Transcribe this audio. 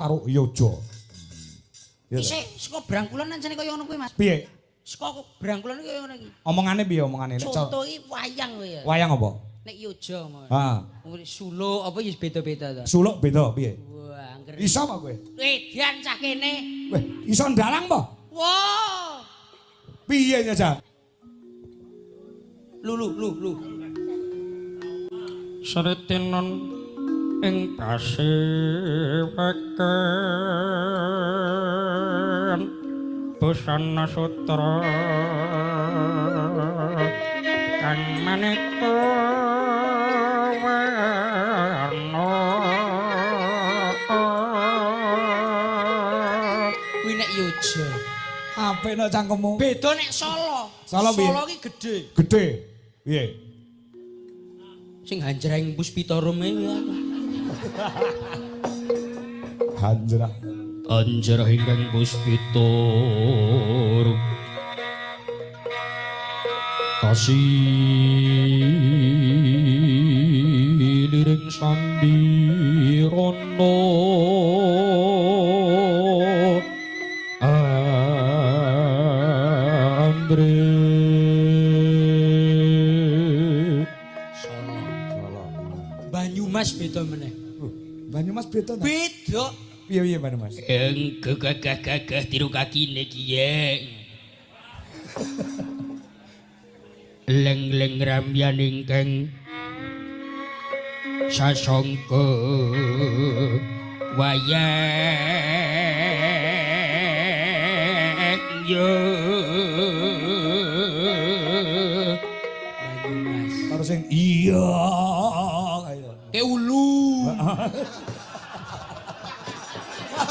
karo Yojo. Ya. Isih saka Brangkulon ancene kaya ngono kuwi, Mas. Piye? Saka Brangkulon kaya ngono iki. Omongane piye omongane? Nek Contoh iki wayang kuwi ya. Wayang apa? Nek Yojo mau. Ha. Suluk apa ya beda-beda ta. Suluk beda piye? Wah, angger. Iso apa kowe? Edan cah kene. Weh, iso ndalang apa? Wah. Piye nyajal? Lu lu lu lu. Sritinon ing pasiweken busana sutra kang maneka warna. Kuwi nek Yojo. Apik nek cangkemmu. Beda nek Solo. Solo piye? Solo ki gedhe. Gedhe. Piye? Sing hanjreng Puspita Rum kuwi aku. Hanjrah. Anjrah ingkang puspita rum kasiliring sambirana andre. Solo. Solo. Banyumas beda meneh. Banyumas beda ta? Beda. Piye piye Banyumas? Eng gagah-gagah tiru kakine kiye. Leng-leng ramyan ingkang sasongko wayang yo. Banyumas. Karo sing iya kaya. Ke ulu.